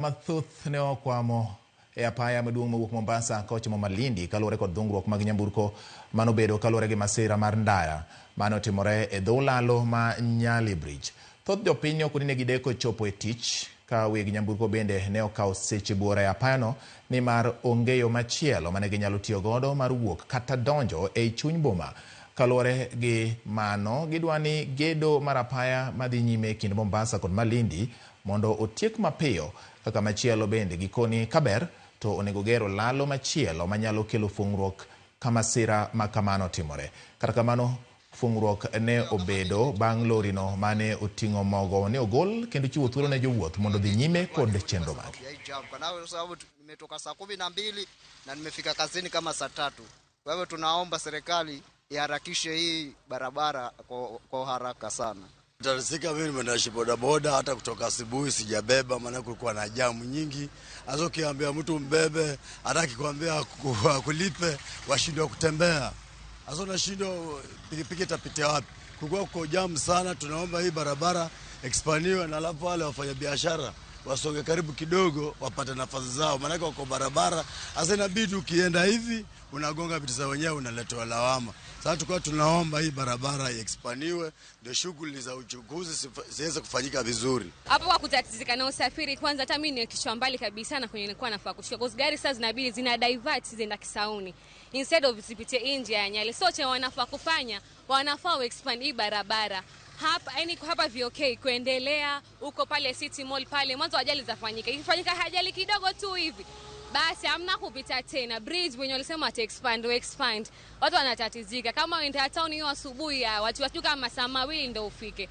Mathoth ne okwamo e apaya maduong' mawuok Mombasa kochomo Malindi kaluwore kod dhungruok mag nyamburko manobedo kaluwore gi masira mar ndara mane otimore e dho lalo ma Nyali Bridge. Thoth jopiny ne okoni ne gideko chopo e tich ka weg nyamburko bende ne okawo seche buora e apayano nimar onge yo machielo mane ginyalo tiyo godo mar wuok kata donjo ei chuny boma. Kaluwore gi mano, gidwa ni gedo mar apaya madhi nyime e kind Mombasa kod Malindi mondo otiek mapiyo kaka machielo bende gikoni kaber to onego ger olalo machielo manyalo kelo fung'ruok ka masira ma kamano otimore. Kata kamano, fung'ruok ne obedo bang' lorino mane oting'o mogo ne ogol kendo chiwo thuolo ne jowuoth mondo odhi nyime kod chenro mage. Sababu nimetoka saa 12 na nimefika kazini kama saa 3. Kwa hivyo tunaomba serikali iharakishe hii barabara kwa haraka sana. Tarisika mimi nimeendesha bodaboda hata kutoka asubuhi sijabeba, maana kulikuwa na jamu nyingi. Hasa ukiambia mtu mbebe, hata akikwambia akulipe, washindwa kutembea. Hasa unashindwa pikipiki itapitia wapi? Kulikuwa kuko jamu sana. Tunaomba hii barabara expandiwe, na alafu wale wafanyabiashara wasonge karibu kidogo wapate nafasi zao, maanake wako barabara. Hasa inabidi ukienda hivi unagonga vitu za wenyewe, unaletewa lawama. Sasa tulikuwa tunaomba hii barabara iexpandiwe ndio shughuli za uchukuzi ziweze kufanyika vizuri. Hapo kwa kutatizika na usafiri kwanza, hata mimi ni kichwa mbali kabisa na kwenye nilikuwa nafaa kushuka. Because gari sasa zinabidi zina divert zinaenda Kisauni instead of zipitie nje ya Nyali. So cha wanafaa kufanya, wanafaa wa expand hii barabara. Hapa, yani hapa VOK kuendelea huko pale City Mall pale mwanzo ajali zafanyika. Ikifanyika ajali kidogo tu hivi basi hamna kupita tena. Bridge wenye walisema wata expand, wa expand. Watu wanatatizika. Kama unaenda town hiyo asubuhi ya watu washuka masaa mawili ndio ufike.